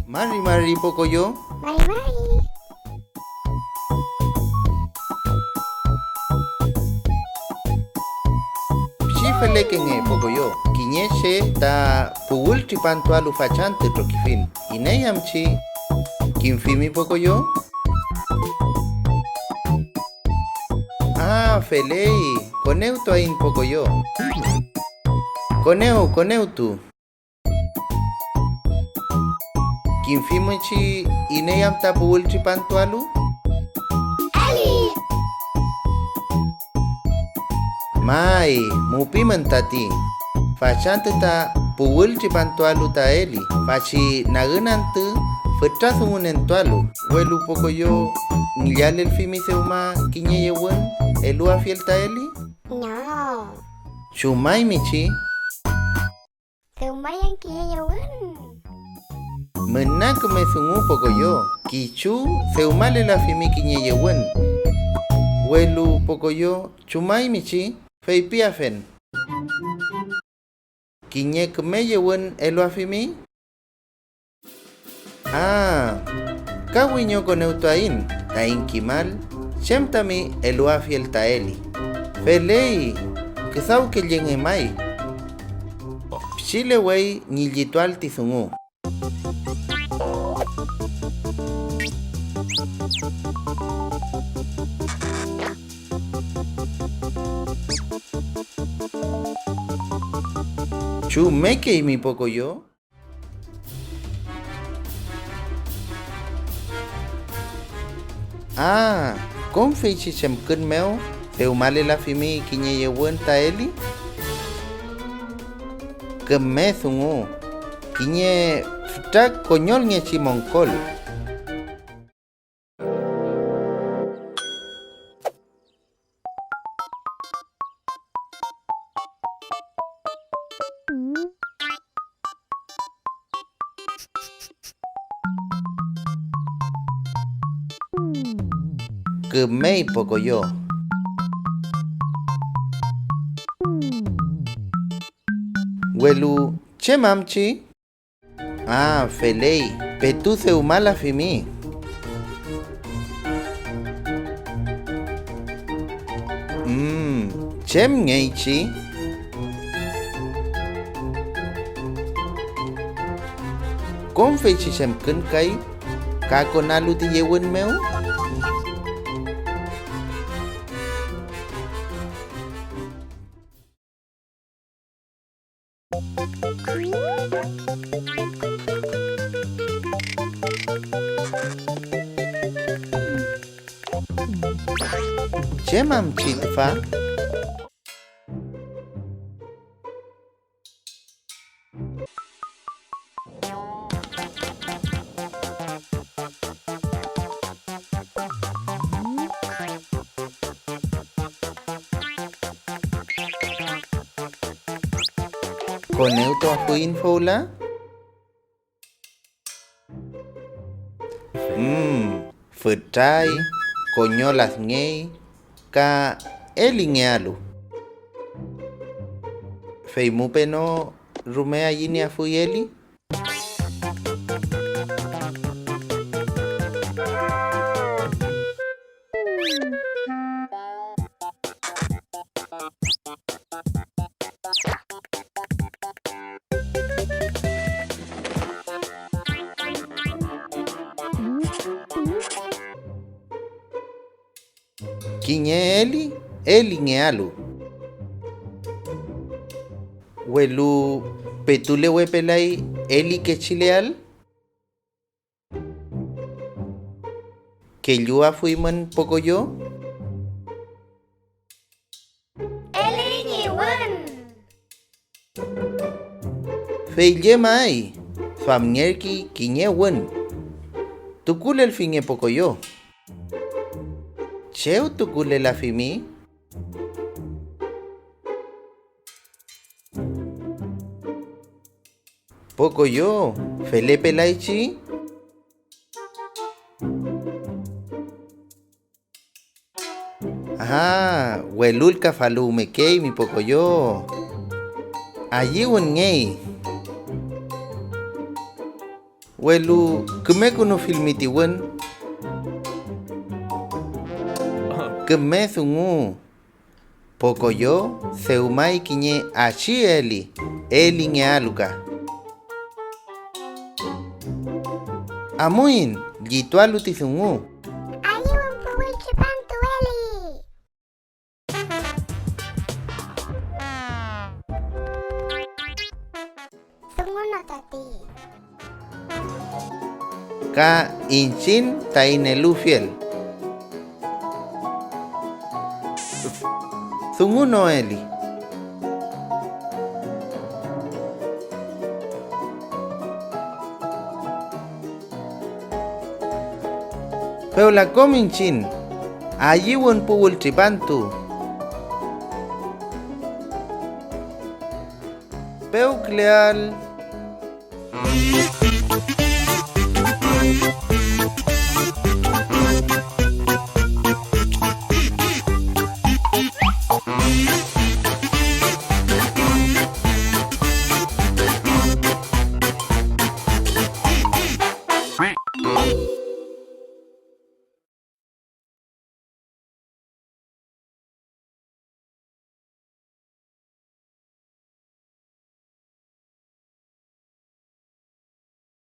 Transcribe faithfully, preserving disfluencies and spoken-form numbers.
Mari mari Pokoyo. Mari mari. Pichi felekenge Pokoyo, kiñe che ta puwül tripantualu fachantü trokifiñ. ¿Iney am chi kimfimi Pokoyo? Ah, feley, konewtuaiñ Pokoyo. Konew, konewtu. ¿Kimfimün chi iney am ta puwül tripantualu? Eli. May, mupimün tati. Fachantü ta puwül tripantualu ta Eli, fachi nagün antü fütra dungunentualu, welu Pokoyo ngillalelfimi dewma kiñe yewün eluafiel ta Eli? No. ¿Chumaymi chi? Dewmayan kiñe yewün. Müna küme dungu Pokoyo, kichu dewmalelafimi kiñe yewün. Welu Pokoyo, ¿chumaymi chi? Feypiafen. ¿Kiñe küme yewün eluafimi? Ah, ka wiñokonewtuaiñ taiñ kimal chem tami eluafiel ta Eli. Feley, küdawkellengemay. Pichilewey ñi llitual ti dungu. ¿Chumekeymi Pokoyo? Ah, kom feychi chemkün mew dewmalelafimi kiñe yewün ta Eli. Küme dungu, kiñe fütra koñolngechi monkol. Kümey Pokoyo. Welu, ¿chem am chi? Ah, feley, petu dewmalafimi. Mm, ¿chemngeychi? ¿Kom feychi chemkün kay ka konalu ti yewün mew? ¿Chem am chi tüfa? ¿Konewtuafuiñ fewla? Mm, fütray, koño ladngey, ka elingealu. ¿Fey mu peno rume ayünieafuy Eli? Kiñe Eli, Eli ngealu. Welu, ¿petulewepelay Eli kechi leal? ¿Kelluafuymün Pokoyo? Eli ñi wün. Fey llemay, duamngerkey kiñe wün. Tukulelfinge Pokoyo. ¿Chew tukulelafimi? Pokoyo, felepelaychi. Ah, welulkafaluwmekeymi Pokoyo. Ayüwünngey. Welu kümekünufilmi ti wün. Küme dungu. Pokoyo dewmay kiñe achi eli, elingealu ka. Amuiñ, llitualu ti dungu. Ayüwün puwül tripantu, eli. Dunguno tati. Ka iñchiñ taiñ elufiel. Dunguno, eli. Fewla kom iñchiñ, ayüwün puwül tripantu. Pewküleael.